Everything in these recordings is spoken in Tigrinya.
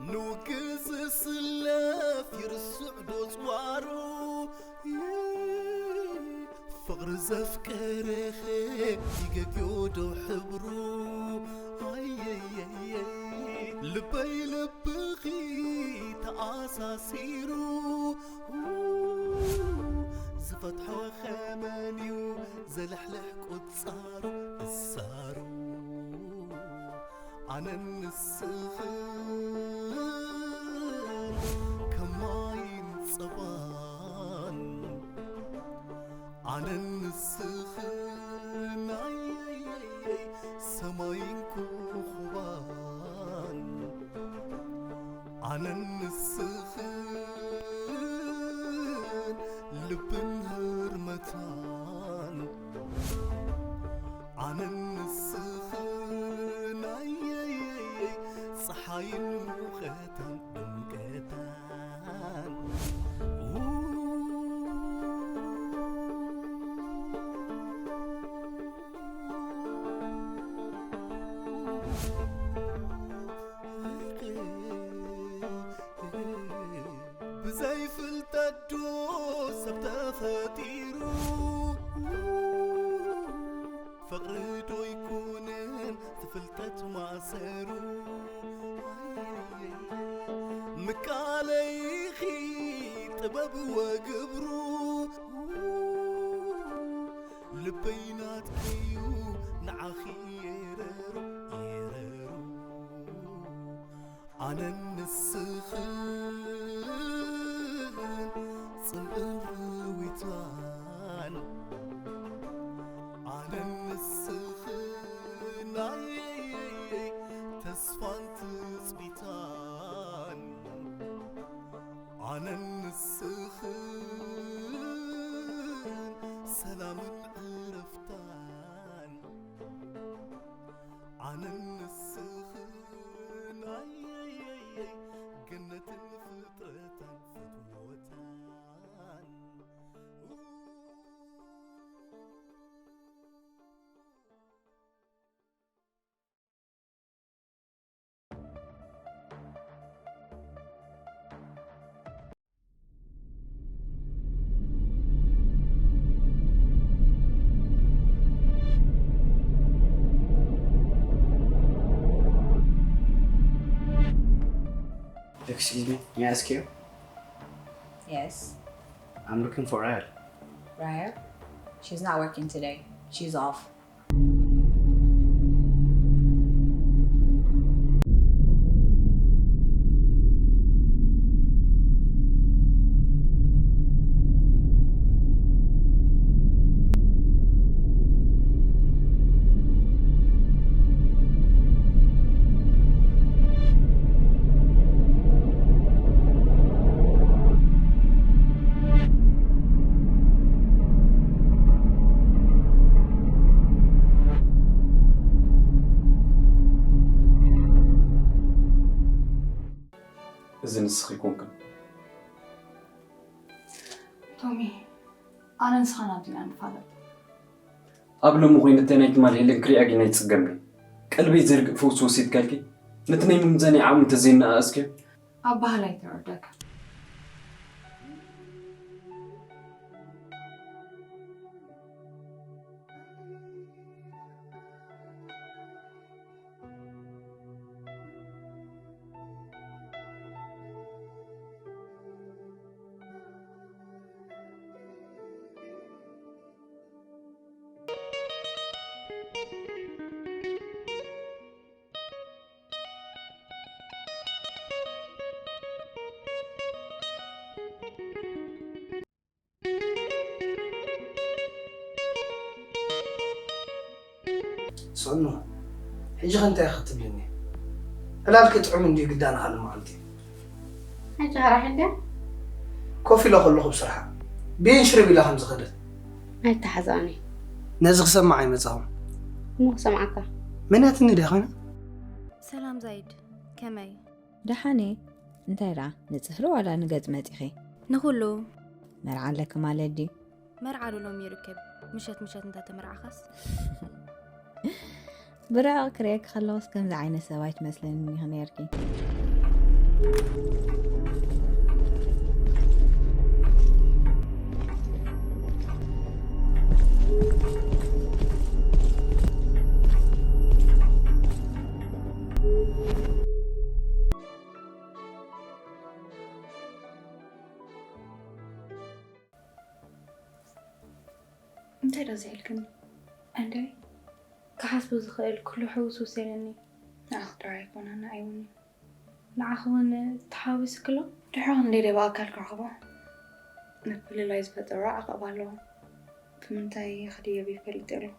ንውግእ ዝስለፍ ይርስዕ ዶ ጽዋሩ? ፍቕሪ ዘፍቀረኸ ይገግዮ ዶ ሕብሩ? ኣየየየይ፣ ልበይ ልብኺ ተኣሳሲሩ፣ ዝፈትሖ ኸመንዩ ዘልሕልሕ ቁጻሩ እሳሩ። ኣነን ንስኽን ከም ማይን ጸባን፣ ኣነን ንስኽን ኣየየየይ ሰማይን ኮኾባን፣ ኣነን ንስኽን ልብን ህርመታን፣ ኣነን ንስኽን ኣየየየይ ጸሓይን ሙቐታን ድምቀታን። ብዘይ ፍልጠት ዶ ሰብ ተፈጢሩ? ፍቕሪ ዶ ይኮንን ፍልጠት ማእሰሩ? ምቃለይኺ ጥበብ ወግብሩ፣ ልበይ ናትኪዩ ንዓኺ የረሩ፣ የረሩ። ኣነን ንስኽን ጽምእን ርዊታን፣ ኣነን ንስኽን ኣየየየይ ተስፋን ትጽቢታን፣ ኣነን ንስኽን ሰላምን ዕረፍታን፣ ኣነን ንስኽን ኣየየየይ ገነትን ፍጥረታን ፍትወታን። Excuse me, may I ask you? Yes. I'm looking for Raya. Raya? She's not working today. She's off. እዚ ንስኺ ኮንክን። ቶሚ፣ ኣነ ንስኻን ኣብዚና ንፋለጥ። ኣብ ሎሚ ኮይኑ እተን ናይ ትማል ሄለን ክሪኣ ግን ኣይትጽገምን። ቀልበይ ዘርግእ ፈውሲ ወሲድካልኪ፣ ነቲ ናይ ምምዘኒ ዓቕሚ እንተዘይነኣኣስክዮ። ኣባህላ ኣይተረዳካ። ስእኑ፣ ሕጂ ኸ እንታይ ኢኺ ክትብልኒ? ዕላልኪ ጥዑም እንድዩ ግዳን ካልእ መዓልቲ። ሕጂ ኸ ራሒል ድያ? ኮፍ ኢለ ከለኹ ብስርሓ ብየን ሽርብ ኢላ ከም ዝኸደት። ኣይተሓዛእኒ። ነዚ ክሰምዕ ኣይመጻኹን። እሞ ክሰምዓካ። መን እያ ትኒ ድያ ኮይና? ሰላም ዛይድ፣ ከመይ? ደሓን እየ። እንታይ ደኣ ንጽህሪ ዋላ ንገጽ መጺኺ? ንኹሉ። መርዓ ኣለኪ ማለት ድዩ? መርዓ ዶ ሎሚ ይርከብ? ምሸት ምሸት እንዳ ተመርዓኻስ። ብርዕቕ ክርእየኪ ከለኹስ ከምዚ ዓይነት ሰብ ኣይትመስልንን ኢኺ ነይርኪ። እንታይ ዶ ዘልክኒ? ኣንደይ ክሓስቦ ዝኽእል ኩሉ ሕውስውስ ኢለኒ። ንዓኺ ጥራይ ኣይኮነን፣ ንዓይ እውን እዩ። ንዓኺ እውን ተሓዊስኪ ኣሎ? ድሕሪ ክንደይ ድየ ብኣካል ክረኽቦ? ምፍልላይ ዝፈጠሮ ዓቐብ ኣለዎ። ብምንታይ ክድየብ ይፈልጥ ኣለኹ።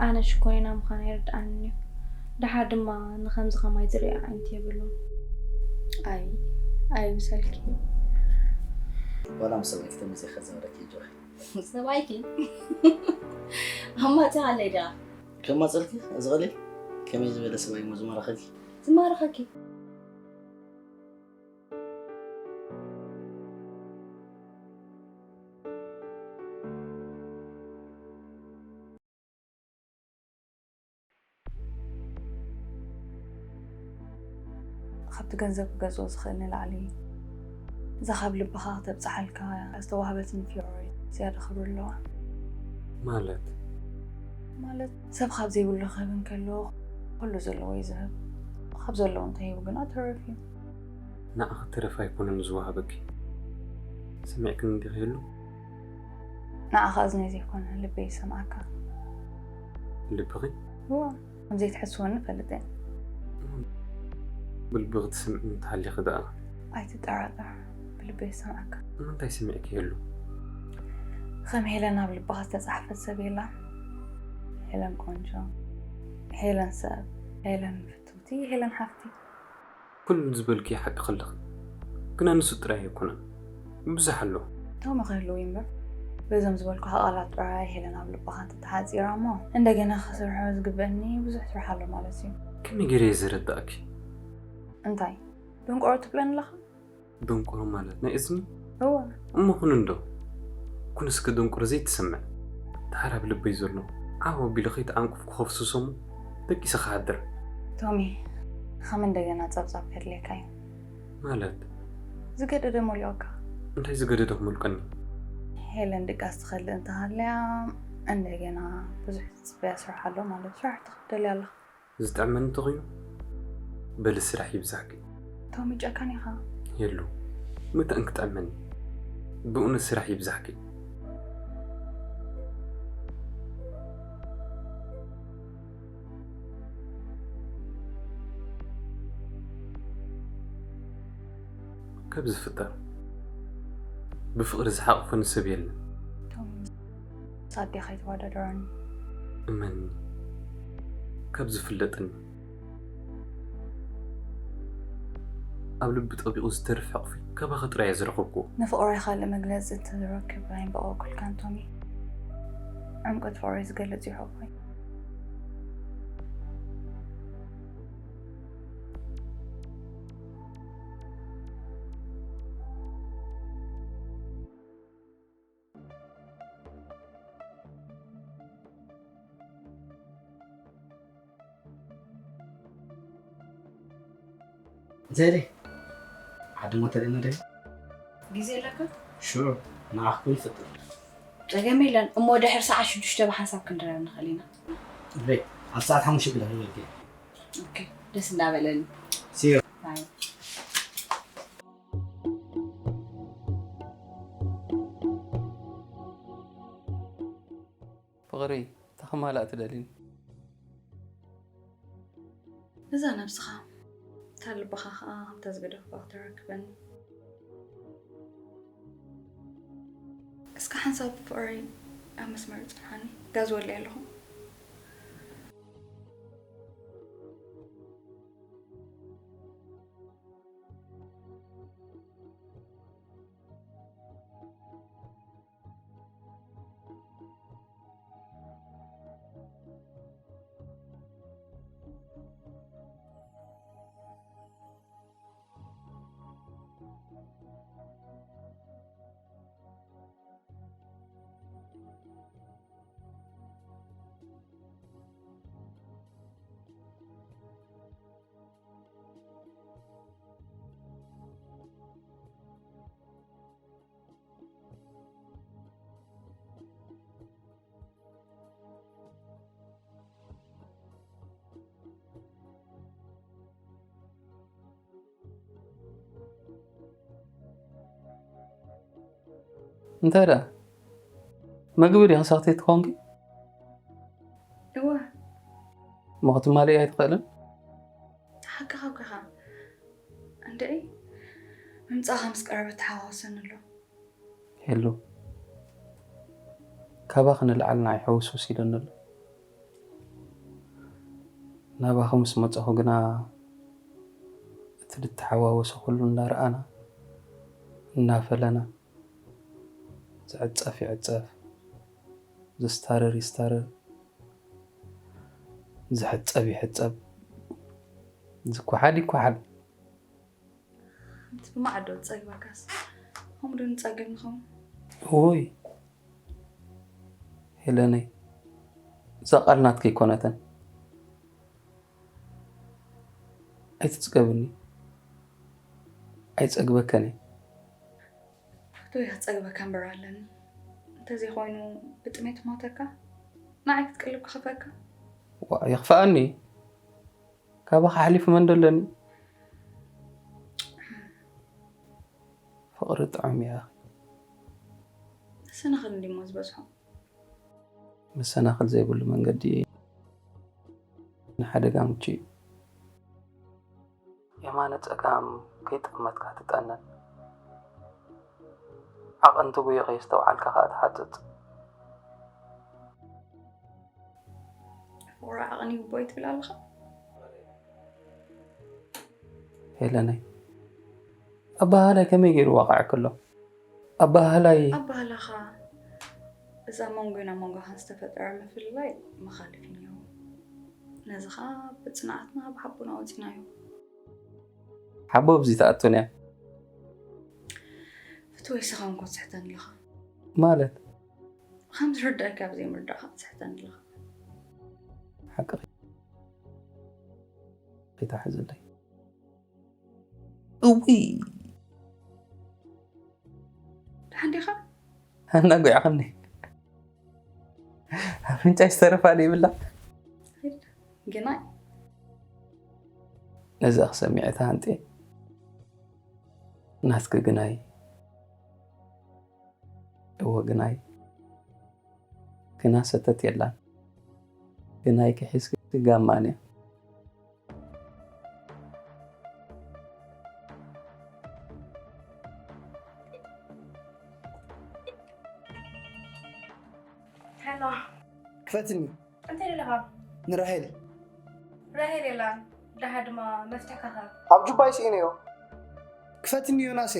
ኣነ ሽኮሪና ምዃነይ ይርድኣኒ እዩ። ደሓር ድማ ንኸምዚ ኸማይ ዝርእያ ዓይነት የብሉን። ኣይ፣ ኣይምሰልኪ። ዋላ ምስ ሰበይትኺ ተመዚኻ ዘረኪ ጆኺ። ሰብኣይኪ? ኣማጺኻለይ ዲኻ? ከማጽልኪ እዚ ቀሊል? ከመይ ዝበለ ሰብኣይ እሞ ዝማርኸኪ? ዝማርኸኪ? ካብቲ ገንዘብ ክገዝኦ ዝኽእል ንላዕሊ፣ እዛ ካብ ልብኻ ክተብጽሓልካ ዝተዋህበትኒ ፊዮሪ ዝያዳ ክብሪ ኣለዋ። ማለት? ማለት ሰብ ካብ ዘይብሉ ክህብ እንከሎ፣ ኩሉ ዘለዎ እዩ ዝህብ። ካብ ዘለዎ እንተሂቡ ግና ተረፍ እዩ። ንዓኺ ተረፍ ኣይኮነን ዝወሃበኪ። ሰሚዕክኒ እንዲኺ ህሉ? ንዓኻ እዝነይ ዘይኮነ ልበይ ይሰምዓካ። ልብኺ? እዋ፣ ከም ዘይትሕስወኒ እፈልጥ እየ። ብልቢ ክትስምዕኒ እንተሃሊኺ ደኣ? ኣይትጠራጠር፣ ብልበይ ይሰምዓካ። ንምንታይ ስሚዕኪ ህሉ? ከም ሄለን ኣብ ልብኻ ዝተጻሕፈት ሰብ የላን። ሄለን ቆንጆ፣ ሄለን ሰብ፣ ሄለን ፍትውቲ፣ ሄለን ሓፍቲ። ኩሉ ዝበልክዮ ሓቂ ከለኺ፣ ግና ንሱ ጥራይ ኣይኮነን፣ ብዙሕ ኣሎ። ቶሚ ክህልው እዩ እምበር፣ በዞም ዝበልኩኻ ቃላት ጥራይ ሄለን ኣብ ልብኻ እንተተሓጺራ እሞ፣ እንደገና ክሰርሖ ዝግበኣኒ ብዙሕ ስራሕ ኣሎ ማለት እዩ። ከመይ ገይረ እየ ዘረዳእኪ? እንታይ? ደንቆሮ ትብለኒ ኣለኻ? ደንቆሮ ማለት ናይ እዝኒ? እወ። እሞ ኩን እንዶ። ኩን እስከ ደንቆሮ ዘይትሰምዕ። ደሓር ኣብ ልበይ ዘሎ ዓው ኣቢለ ከይተዓንቁፍኩ ከፍስሶ እሞ ደቂሰ ክሃድር። ቶሚ፣ ከም እንደገና ጸብጻብ ከድልየካ እዩ። ማለት? ዝገደደ ሞሊቑካ። እንታይ ዝገደደ ክሞልቀኒ? ሄለን ድቃስ ትኸልእ እንተሃልያ፣ እንደገና ብዙሕ ዝጽበያ ስራሕ ኣሎ ማለት እዩ። ስራሕ ትኽደልያ ኣለኻ። ዝጥዕመኒ እንተኾይኑ፣ በሊ ስራሕ ይብዛሕኪ። ቶሚ ጨካን ኢኻ። የሉ፣ ምእንታን ክጥዕመኒ፣ ብእውነት ስራሕ ይብዛሕኪ። ካብ ዝፍጠር፣ ብፍቕሪ ዝሓቕፈኒ ሰብ የለን። ቶሚ፣ ምስ ኣዴኻ ኣይተወዳድረኒ። እመኒ፣ ካብ ዝፍለጠኒ፣ ኣብ ልቢ ጠቢቑ ዝተርፍ ሕቕፊ ካባኺ ጥራይ እየ ዝረኸብኩዎ። ንፍቕረይ ካልእ መግለጺ እተዝረክብ ኣይምበቐኩልካን ቶሚ። ዕምቆት ፍቕረይ ዝገልጽ እዩ ሕቑፈይ። ዜሪ፣ ሓደ ሞተር ኢነ ደ ግዜ ኣለካ? ሹር፣ ንዓኽ ኩን ፍጡር። ጸገም የለን። እሞ ድሕሪ ሰዓት ሽዱሽተ ብሓንሳብ ክንራኸብ ንኽእል ኢና። ሬ፣ ኣብ ሰዓት ሓሙሽተ ግዳ ይበልክ። ኦኬ፣ ደስ እንዳበለኒ። ሲ ዩ። ባይ። ፍቕረይ፣ እንታይ ክማላእ ትደልይኒ? እዛ ነብስኻ፣ እታ ልብኻ ኸኣ ከምታ ዝገደፍኳ ክተረክበኒ። እስከ ሓንሳብ ፍቕረይ ኣብ መስመር ጽንሓኒ፣ ጋዝ ወልየ ኣለኹ። እንታይ ደኣ? መግቢ ዲኺ ሰኽቲ ትኾንኪ? እወ። እሞ ክትማልኢ ኣይትኽእልን? ሓቅኻ እኮ ኢኻ። እንድዒ፣ ምምጻእኻ ምስ ቀረበ ተሓዋወሰኒ ኣሎ። ሄሉ፣ ካባኺ ንላዕሊ ንዓይ ሕውስውስ ኢሉኒ ኣሎ። ናባኺ ምስ መጻኹ ግና እቲ ዝተሓዋወሰ ኩሉ እናረኣና እናፈለና፣ ዝዕጸፍ ይዕጸፍ፣ ዝስታረር ይስታረር፣ ዝሕጸብ ይሕጸብ፣ ዝኳሓል ይኳሓል። እቲ ብማዕዶ ዝጸግበካስ ከምኡ ዶ ንጸግብ ንኸውን? ውይ ሄለነይ፣ እዛ ቃል ናትኪ ኣይኮነትን። ኣይትጽገብኒ፣ ኣይጸግበከን እየ። ፍትወይ ክጸግበካ እምበር ኣለኒ። እንተዘይኮይኑ ብጥሜት ሞተካ፣ ንዓይ ክትቅልብ ክኸፈካ። ዋ፣ ይኽፍኣኒ። ካባኻ ሓሊፉ መን ደለኒ? ፍቕሪ ጥዑም እያ። መሰናኽል እንዲሞ ዝበዝሖ። መሰናኽል ዘይብሉ መንገዲ ንሓደጋ ምቹ እዩ። የማነ ጸጋም ከይጠመትካ ትጠንን። ዓቐን ትጉዮ ከየስተውዓልካ ከኣ ትሓጽጽ። ፍቕሪ ዓቐን ይግቦ እዩ ትብል ኣለኻ? ሄለነይ፣ ኣበሃህላይ ከመይ ገይሩ ዋቕዐኪ ኣሎ? ኣበሃህላይ ኣበሃህላኻ፣ እዛ መንጎና መንጎኻን ዝተፈጠረ ምፍልላይ መኻልፍ እዩ ነይሩ። ነዚ ኸኣ ብጽንዓትና ብሓቦና ወጺናዮ። ሓቦ ኣብዚ ትኣቱን እያ። ፍትወይ ስኻ እንኮ ትስሕተኒ ኣለኻ። ማለት? ከም ዝርዳእካ ኣብ ዘይምርዳእካ ትስሕተኒ ኣለኻ። ሓቂ ከይትሓዝለይ። እውይ ደሓን ዲኻ? ኣናጒዕኽኒ። ኣፍንጫይ ዝተረፋ ዶ ይብላ? ግናይ ነዚ ክሰሚዐ ተሃንጤ ናትኪ ግናይ እወ ግናይ ግና ሰተት የላን። ግናይ ክሒዝኪ ጋማን እያ። ሄሎ፣ ክፈትኒ። እንታይ ደለኻ? ንራሄል። ራሄል የላን። ደሓ ድማ መፍትሕካ ኸ? ኣብ ጁባይ ስኢነዮ። ክፈትኒ ዮናሴ።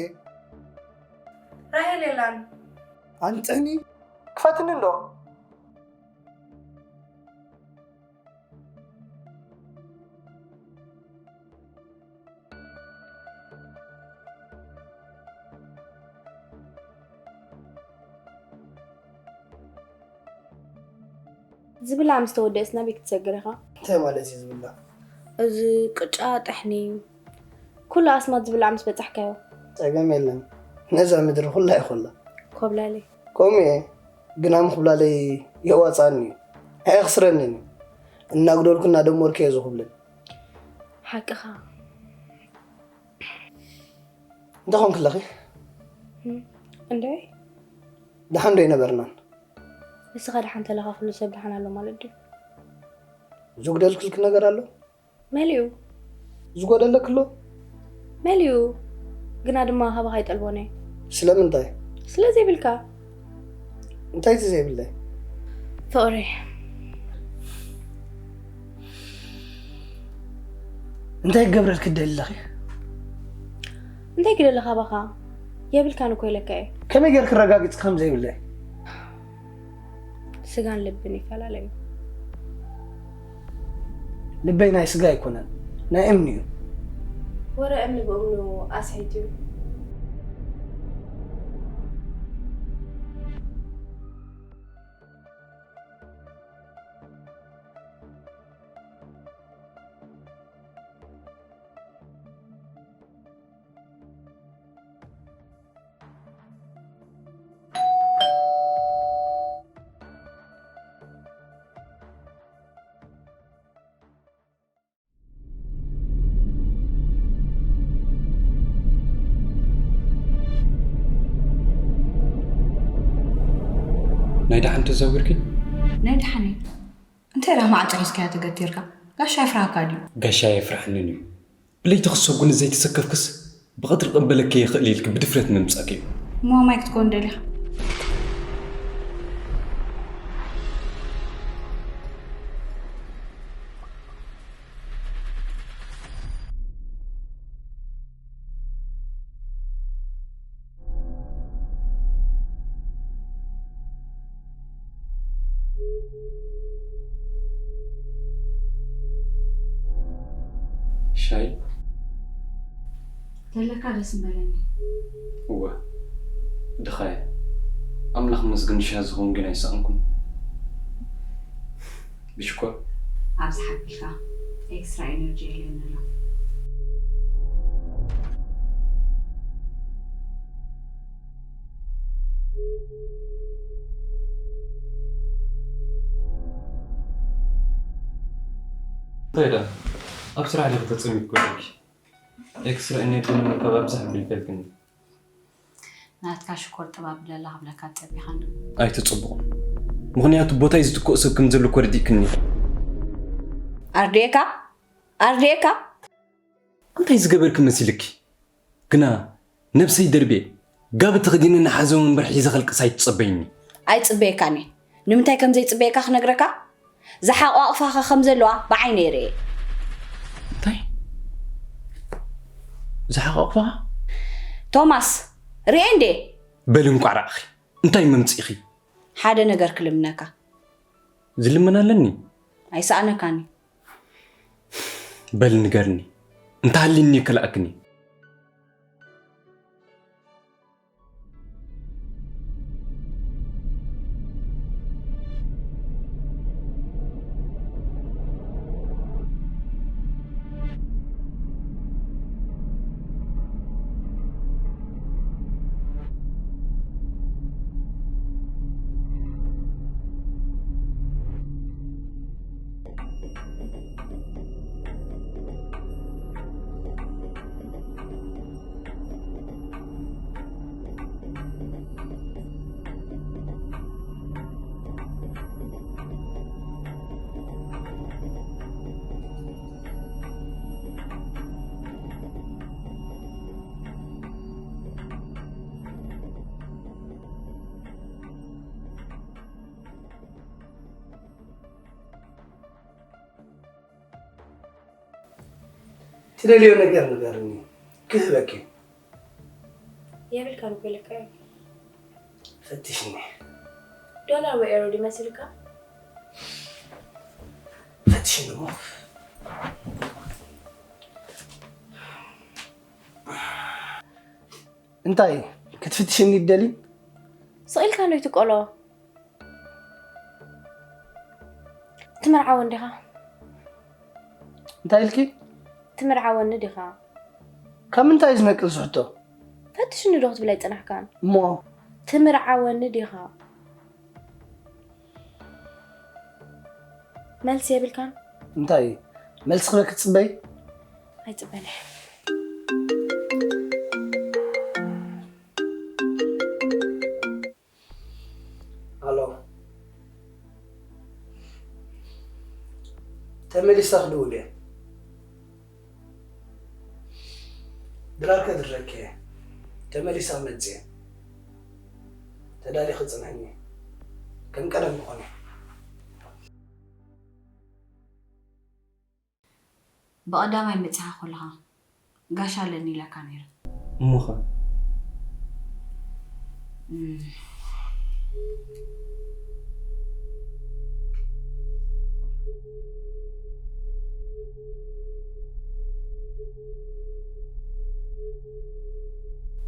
ራሄል የላን። ኣንጥሕኒ። ክፈትኒ እንዶ። ዝብላዕ ምስ ተወደእስ ናበይ ክትሰግር ኢኻ? እንታይ ማለት እዩ ዝብላዕ? እዚ ቅጫ፣ ጥሕኒ፣ ኩሉ ኣስማት ዝብላዕ ምስ በጻሕካዮ። ጸገም የለን። ነዛ ምድሪ ኩላ ይኹላ። ኮብላሊ። ከምኡ እየ፣ ግና ምኹብላለይ የዋጻኒ እዩ። ኣየኽስረንን እዩ። እናጉደልኩ እናደመርኩ እየ ዝኹብልል። ሓቅኻ። እንታይ ኾንክለኺ? እንደ ደሓን ዶ ይነበርናን? ንስኻ ደሓን ተለኻ ኩሉ ሰብ ደሓን ኣሎ ማለት ድዩ? ዝጉደልክልክ ነገር ኣሎ? መሊኡ። ዝጎደለክሎ? መሊኡ። ግና ድማ ሃባኻ ይጠልቦን እየ። ስለምንታይ? ስለ ዘይብልካ። እንታይ እቲ ዘይብለይ? ፍቕሪ። እንታይ ክገብረልክ ትደሊ ኣለኺ? እንታይ ክደሊ ካባኻ? የብልካን እኮ ኢለካ እየ። ከመይ ጌርክ ረጋጊጽ ከም ዘይብለይ? ስጋን ልብን ይፈላለዩ። ልበይ ናይ ስጋ ኣይኮነን፣ ናይ እምኒ እዩ። ወረ እምኒ ብእምኑ ኣስሒት እዩ። ናይ ደሓን ተዛዊርኪ? ናይ ደሓን እዩ። እንታይ ደኣ ማዕጾ ሒዝካያ ተገቲርካ? ጋሻ ይፍራሃካ ድዩ? ጋሻ የፍርሓንን እዩ። ብለይቲ ክሰጉን ዘይተሰከፍክስ ብቐትሪ ቀበለኪ ይኽእል ኢልኪ ብድፍረት ምምጻእኪ እዩ። እሞ ማይ ክትኮን ደሊኻ? ሻይ ዘለካ ደስ ምበለኒ። እወ ድኻየ ኣምላኽ መስግን ሻ ዝኸውን ግን ኣይሰኣንኩን። ብሽኮር ኣብዚ ሓቢልካ ኤክስትራ ኤነርጂ የልየኒ ኣሎ። እንታይ ደኣ ኣብ ስራሕ ዲኺ ተጸሚድኪ ወዲእኪ? ኤክስትራ ኤነርጂ ንምርካብ ኣብዚ ሓቢልካ ኢልክኒ። ናትካ ሽኮር ጥባብ ብለላ ክብለካ ጸቢኻኒ። ኣይተጸብቑን። ምኽንያቱ ቦታይ ዝትክኦ ሰብ ከም ዘሎ ኮርዲእክኒ። ኣርዴካ ኣርዴካ እንታይ ዝገበርኪ መሲልኪ? ግና ነብሰይ ደርቤ ጋቢ ተኸዲነ ንሓዘ ወንበር ሒዘ ከልቅስ ኣይትጸበይኒ። ኣይጽበየካን እየ። ንምንታይ ከም ዘይጽበየካ ክነግረካ? ዝሓቋቕፋኻ ከም ዘለዋ ብዓይነይ ርእየ። እንታይ ዝሓቋቕፋኻ? ቶማስ ርእየ እንዴ? በሊ እንቋዕ ረኣኺ። እንታይ መምጺእኺ? ሓደ ነገር ክልምነካ። ዝልመን ኣለኒ? ኣይሰኣነካን እዩ። በሊ ንገርኒ። እንተሃልኒ ከልኣክኒ። ትደልዮ ነገር ንገርኒ ክህበኪ። የብልካን እኮ ኢለካ እየ። ፈትሽኒ። ዶላር ወይ ኤሮ ድዩ መሲልካ? ፈትሽኒ እሞ። እንታይ ክትፍትሽኒ ትደሊ? ስቕ ኢልካ ዶ ይትቀሎ? ትምርዓወን ዲኻ? እንታይ ኢልኪ? ትምርዓወኒ ዲኻ? ካብ ምንታይ እዩ ዝነቅል ዝሕቶ? ፈትሽኒ ዶ ክትብል ኣይጸናሕካን? እሞ ትምርዓወኒ ዲኻ? መልሲ የብልካን? እንታይ መልሲ ክበኪ ትጽበይ? ኣይጽበን እየ። ኣሎ። ተመሊሳ ክድውል እየ። ድራር ከድረክ እየ። ተመሊሳ ክመጽእ እየ። ተዳሊኺ ጽንሕኒ። ከም ቀደም ክኾነ። ብቐዳማይ መጺኻ ከለኻ ጋሻ ኣለኒ ኢለካ ነይረ። እሞኸ? እም።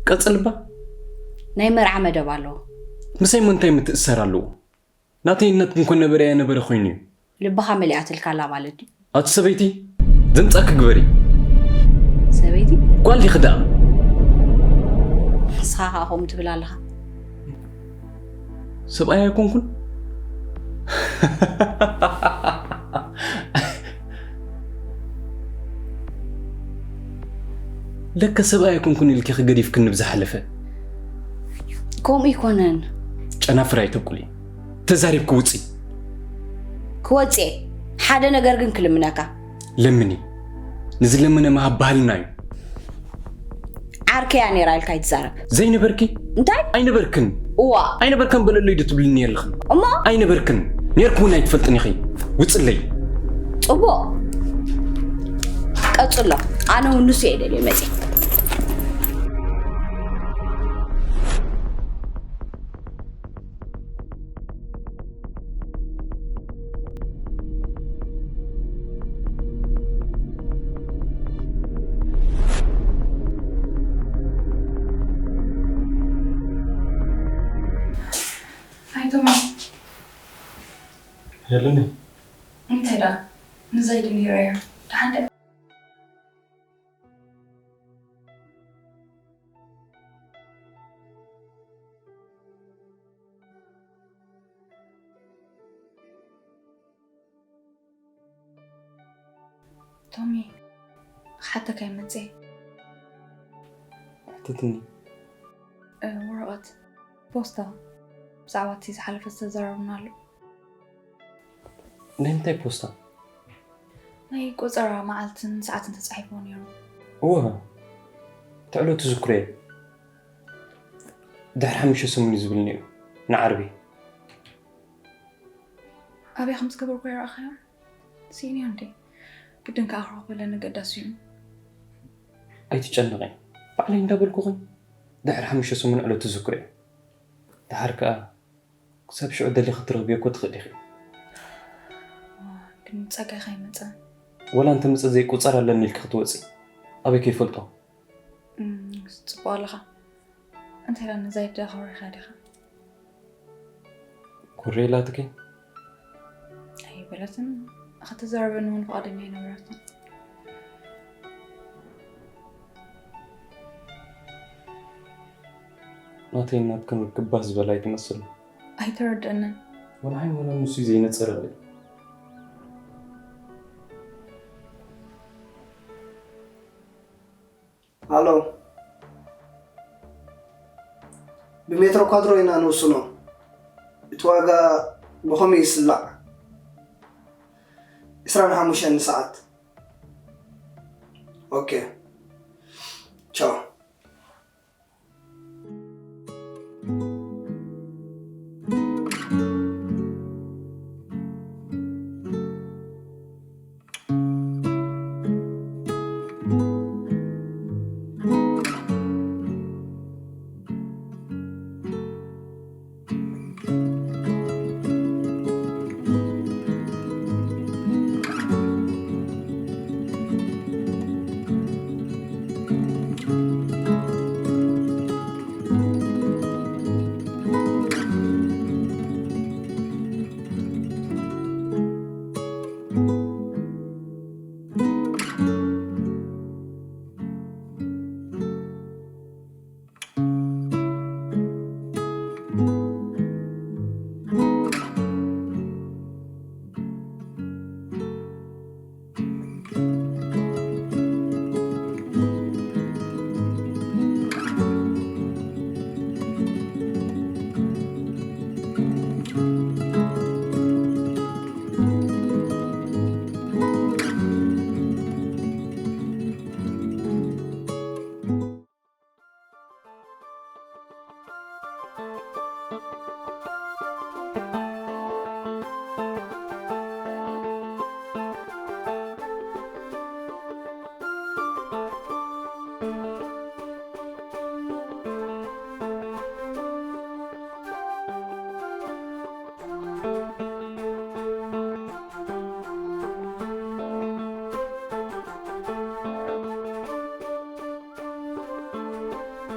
ቀጽልባ። ናይ መርዓ መደብ ኣለዎ። ምሳይ ሞ እንታይ ምትእሰር ኣለዎ? ናተይ እናት እንኮ ነበረ ያነበረ ኮይኑ እዩ። ልብኻ መሊኣትልካ ኣላ ማለት ድዩ? ኣቲ ሰበይቲ ዘምጻኪ ግበሪ። ሰበይቲ ጓል ዲኺ ደኣ? ንስኻ ከዓ ከምኡ ትብል ኣለኻ። ሰብኣይ ኣይኮንኩን። ለከ ሰብኣይ ኣይኮንኩን ኢልኪ ክገዲፍክኒ ብዝሓለፈ። ከምኡ ይኮነን። ጨናፍር ኣይተብቁሊ። ተዛሪብኪ ውፂ። ክወፅእ እየ። ሓደ ነገር ግን ክልምነካ። ለምኒ። ንዝለመነ ምሃብ ባህልና እዩ። ዓርከያ ነይራ ኢልካ ኣይትዛረብ። ዘይነበርኪ? እንታይ? ኣይነበርክን። እዋ። ኣይነበርክን በለለይ ዶ ትብልኒ ኣለኽን? እሞ? ኣይነበርክን። ነይርኪ እውን ኣይትፈልጥን ኢኺ። ውፅለይ። ፅቡቕ። ቀፅሎ። ኣነ እውን ንሱ እየ ደልየ መፅየ። ኣይቶማ። ሄለኒ። እንታይ ደኣ? ንዘይድ ነይረዮ። ደሓን ደ? ቶሚ፣ ክሓተካ ይመጽእ። ሕተትኒ። እ፣ ወረቐት ፖስታ ብዛዕባ እቲ ዝሓለፈ ዝተዘራረብናሉ። ናይ ምንታይ ፖስታ? ናይ ቆጸራ መዓልትን ሰዓትን ተጻሒፍዎ ነይሩ። እወ፣ ትዕሎ ትዝክሮ እየ። ድሕሪ ሓሙሽተ ሰሙን እዩ ዝብል ነይሩ፣ ንዓርቢ። ኣበይ ከም ዝገበርኩ ይረኣኻዮ? ስኢንዮ እንዴ? ግድን ከኣ ክረኽበለኒ ገዳሲ እዩ። ኣይትጨነቒ። ባዕለይ እንዳበልኩኽን ድሕሪ ሓሙሽተ ሰሙን ዕለት ትዝክሮ እየ። ደሓር ከኣ ክሳብ ሽዑ ደሊኺ ክትረኽብዮ እኮ ትኽእሊ ኢኺ። ግን ጸጋይ ከይመጸ። ወላ እንተ መጸ ዘይቁጸር ኣለኒ ኢልኪ ክትወጺ። ኣበይ ከይፈልጦ? እም፣ ጽቡቕ ኣለኻ። እንታይ ደኣ ነዛ ይዳ ከውሪኻ ዲኻ? ኮሬ ኢላትኪ? ኣይበለትን። ከተዛርበኒ እውን ፍቓደኛ ኣይነበረትን። ናተይን ናትክን ርክብ ባህ ዝበለ ኣይትመስልን። ኣይተረድአንን። ወላ ዓይን ወላ ንሱ እዩ ዘይነጸረለይ። ኣሎ። ብሜትሮ ኳድሮ ኢና ንውስኖ። እቲ ዋጋ ብኸመይ ይስላዕ? ዕስራን ሓሙሽተን ንሰዓት። ኦኬ። ቻው።